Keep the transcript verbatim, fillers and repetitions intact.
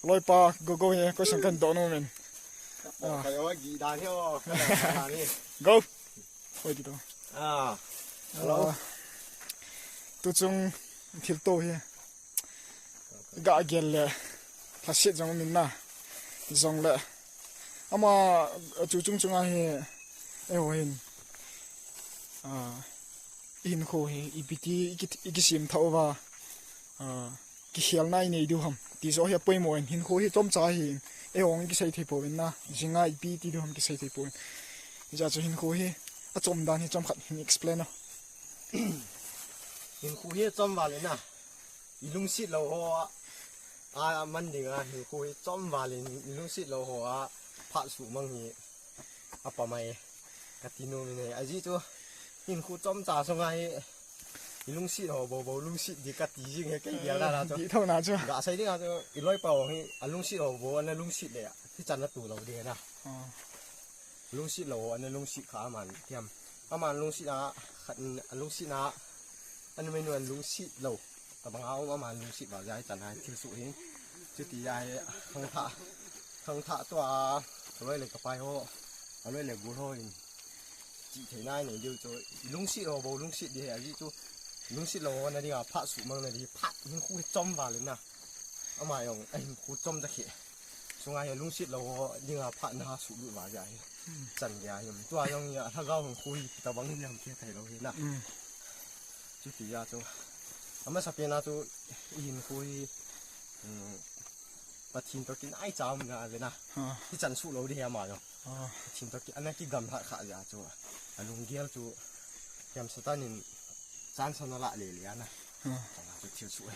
Loipa Gogo hi question kahin doh nom in. Ah. Kai o, gi dan hi o, kai o, dan hi. Go. Hoi ti to. Ah. Hello. Ah. Tuchung thilto hi. Ga gel le. Lhaset jong um in na. Jong le. Ama chu chung chunga hi. Eiho hin. Ah. Hinkho hi. Ipi ti i ki, i kisem thah uva. Ah. Kikhelna i nei diu ham. Ti joh hi apoimo in, hinkho hi chomcha hi in. Eiho hung kisei thei pouvin na. Jinga ipi ti diu ham kisei thei pouvin. Hijeh chun hinkho hi achom dan hi chomkhat hin explain o. Hinkho hi chom val in na. I lungset lou ho a, a man ding a, hinkho hi chom val in i lungset lou ho a, phat suhmang hi apha mai. Kati nom in ahi. Ajeh chu, hinkho chomcha sunga hi, i lungset ho bou bou lungset ding kati jing hi kei gel dan a chu. Dih tho na chu. Gasei ding a chu, i loipa ho hi, alungset ho bou, ana lungset le, hichan atoh lou ding na. Ah. Lungset lou ho, ana lungset kha aman, tiam. Aman lungset a, khat in, alungset a, ana menu alungset lou. Tabang a um aman lungset val jeh a hichan a thil soh hi. Chuti jeh a hi, khangthah, khangthah tua, aloi le kapai ho, aloi le gol ho in. Chihtheina i nei diu chu, i lungset ho bou lungset ding hi, ajeh chu, lungset lou ho na ding a, phat suhmang na ding, phat hinkho hi chom val in na. Ama jong, ahinkho chom ta khi. Sunga hi lungset lou ho, ding a phat na suhlut val jeh a hi. Hmm. Chan gei a hi. Tua jong hi, alhagao hinkho hi, tabang hi ham kithei lou hi na. Hmm. Chuti jeh a chu. Amasapen a chu, i hinkho hi, um, Pathen toh kinaicha um na ve na. Ah. Hichan suh lou ding hi ama jong. Ah. Pathen toh ki, ana kigamlhat kha jeh a chu. Alunggel chu. Hiam Satan in chance ana la le le a na. Ah. Chana chu thil soh e.